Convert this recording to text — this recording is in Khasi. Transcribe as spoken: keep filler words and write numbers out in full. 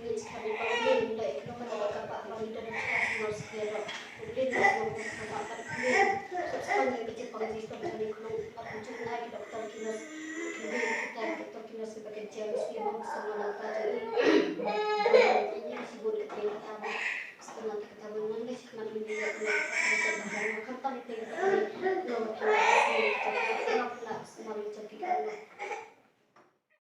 Ngi sngewbha ban pynlong ïa ka ba ka ba ba ngi don ha ka nurse clear. Pynlong ïa ka ba ka clear. Sngewbha ïa ka jingpang jingpang jong ngi khlong. Ap jong ngi ki doktor ki nurse. Ki doktor ki nurse ba ka jia ki sngewbha ban sngewbha ban